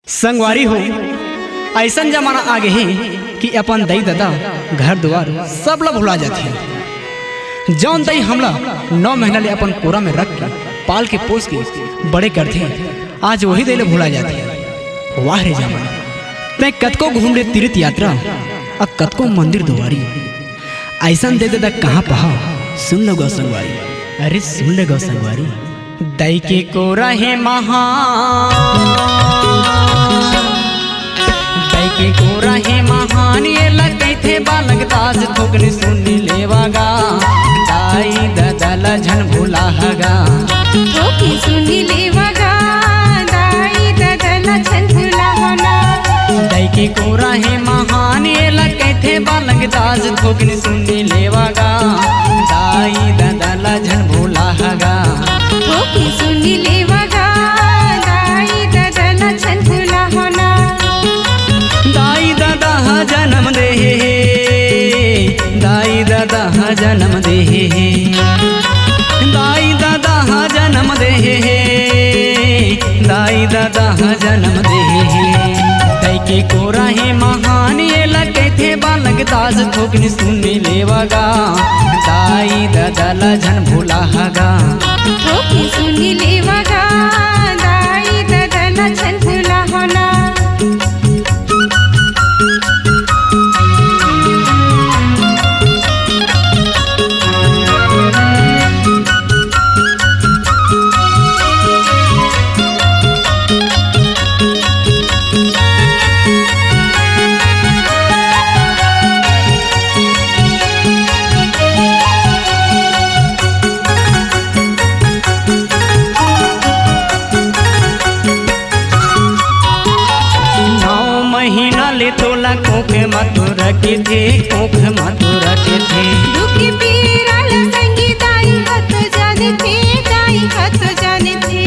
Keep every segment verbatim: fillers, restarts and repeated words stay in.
संगवारी हो, अइसन जमाना आ गे हे कि अपन दई ददा, घर दुवार सब ला भुला जाथे। जौन दई हमला नौ महीना ले अपन कोरा में रख के, पाल के, पोस के बड़े करथे, आज वही दई ला भुला जाथे। वाह रे जमाना, तैं कतको घूम ले तीर्थ यात्रा, अउ कतको मंदिर दुवारी, अइसन दई ददा कहाँ पाहव? सुन ले गो संगवारी, अरे सुन ले गो संगवारी। दई के कोरा हे महान, दई के कोरा हे महान, एला कहिथे बालक दास, थोकन सुन लेवा गा। दाई ददा ला झन भुलाहा गा। थोकन सुन लेवा गा, दाई ददा ला झन भुलाहा ना। दई के कोरा हे महान, एला कहिथे बालक दास, थोकन सुन लेवा गा। दाई ददा ला झन भुलाहा गा। थोकन सुन लेवा गा, दाई ददा ला झन भुलाहा ना। दाई ददा हा जनम दे हे, दाई ददा हा जनम दे हे, दाई ददा हा जनम दे हे, दाई ददा हा जनम दे हे। दई के कोरा हे महान, एला कहिथे बालक दास, थोकन सुन लेवा गा। दाई ददा ला झन भुलाहा गा। थोकन सुन लेवा गा, दाई ददा ला झन भुलाहा ना। नौ महीना ले तोला कोख म तो रखे थे, कोख म तो रखे थे। दुख पीरा ल संगी दाई ह तो जानथे, दाई ह तो जानथे।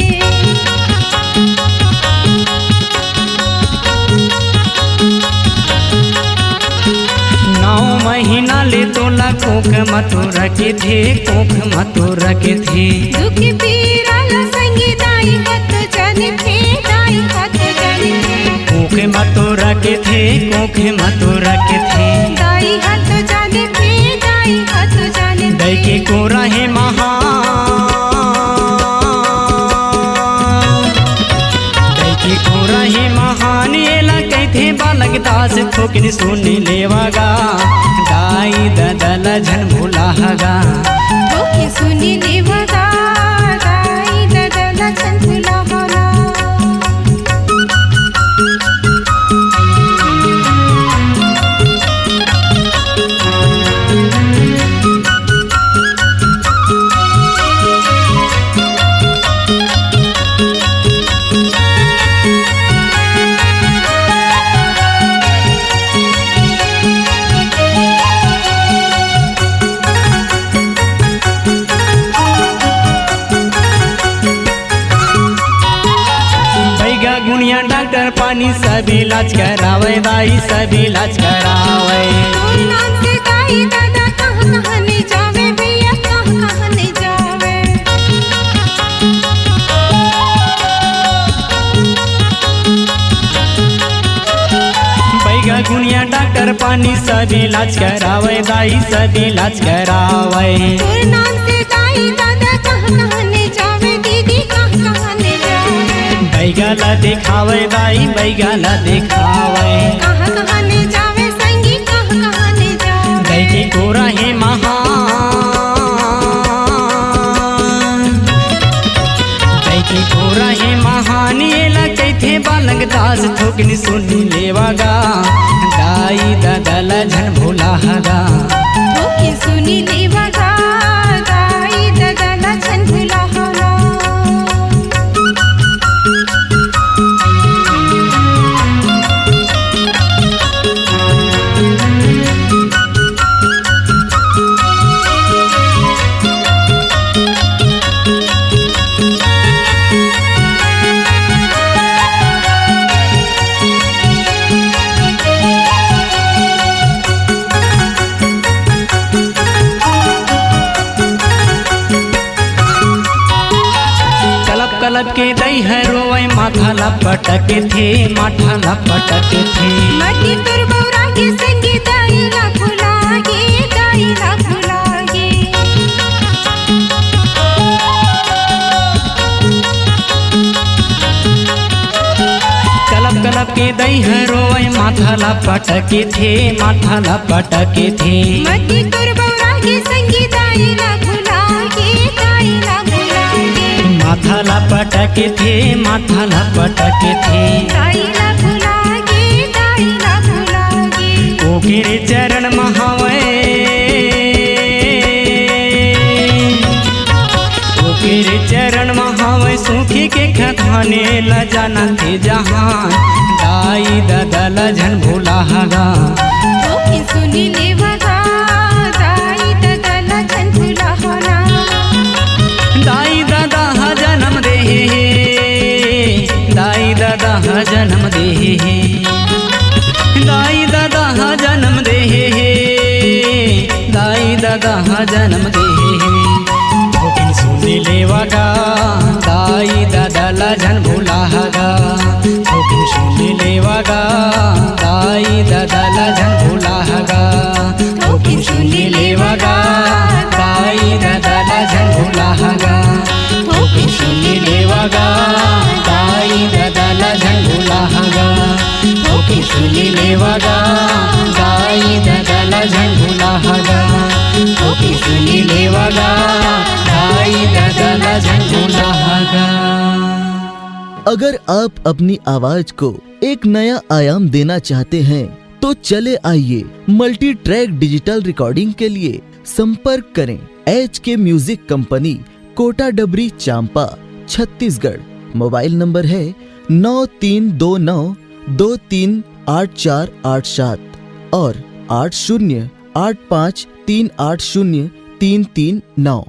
नौ महीना ले तोला कोख म तो रखे थे, कोख म तो रखे थे। दुख पीरा ल संगी दाई ह तो जानथे, दाई ह तो जानथे। कोख म तो रखे थे, कोख म तो रखे थे। दाई ह तो जानथे, दाई ह तो जानथे। दई के कोरा हे महान, दई के कोरा हे महान, एला कहिथे बालक दास, थोकन सुन लेवा गा। दाई ददा ला झन भुलाहा गा। थोकन सुन लेवा गा, दाई ददा ला झन भुलाहा गा। बैगा गुनिया डॉक्टर पानी सब इलाज करावे, दाई सब इलाज करावे। तोर नाम से दाई ददा कहाँ कहाँ नहीं जावे, भैया कहाँ कहाँ नहीं जावे। बैगा गुनिया डॉक्टर पानी सब इलाज करावे, दाई सब इलाज करावे। तोर नाम से दाई ददा कहाँ कहाँ नहीं जावे, दीदी कहाँ कहाँ नहीं जावे। बैगा ला देखावे दाई, बैगा ला देखावे। कहाँ कहाँ नहीं जावे संगी, कहाँ कहाँ नहीं जावे। दई के कोरा हे महान, दई के कोरा हे महान, एला कहिथे बालक दास, थोकन सुन लेवा गा। दाई ददा ला झन भुलाहा गा। थोकन सुन लेवा गा, दाई ददा ला झन भुलाहा गा। कलप कलप के दई ह रोवय, माथा ला पटकथे, माथा ला पटकथे। मती तोर बौरा के संगी दाई ला भुला गे, दाई ला भुला गे। कलप कलप के दई ह रोवय, माथा ला पटकथे, माथा ला पटकथे। मती तोर बौरा के संगी दाई ला भुला गे, दाई ला भुला गे। माथा ला पटकथे, माथा ला पटकथे। दाई ला भुला गे, दाई ला भुला गे। ओकरे चरण म हवय, ओकरे चरण म हवय सुखी के खतने ल जानथे जहान। दाई ददा ल झन भुलाहा गा। ओके सुनी लेवा गा, दाई ददा ल झन भुलाहा ना। दाई ददा ह जनम देहे हे, दाई ददा ह जनम देहे हे। दाई ददा ह जनम देहे हे, दाई ददा ह जनम देहे हे। थोकिन सुनी लेवा गा, दाई ददा ल झन भुलाहा गा। थोकिन सुनी लेवा गा, दाई ददा ल झन भुलाहा गा। थोकिन सुनी लेवा गा, दाई ददा ल झन भुलाहा गा। थोकिन सुनी लेवा गा, दाई ददा ल झन भुलाहा गा। थोकिन सुनी लेवा गा, दाई ददा ल झन भुलाहा गा। थोकिन सुनी लेवा गा, दाई ददा ल झन भुलाहा गा। अगर आप अपनी आवाज को एक नया आयाम देना चाहते हैं, तो चले आइए मल्टी ट्रैक डिजिटल रिकॉर्डिंग के लिए संपर्क करें एच के म्यूजिक कंपनी, कोटा डबरी, चांपा, छत्तीसगढ़। मोबाइल नंबर है नौ तीन दो नौ दो तीन आठ चार आठ सात और आठ शून्य आठ पाँच तीन आठ शून्य तीन तीन नौ।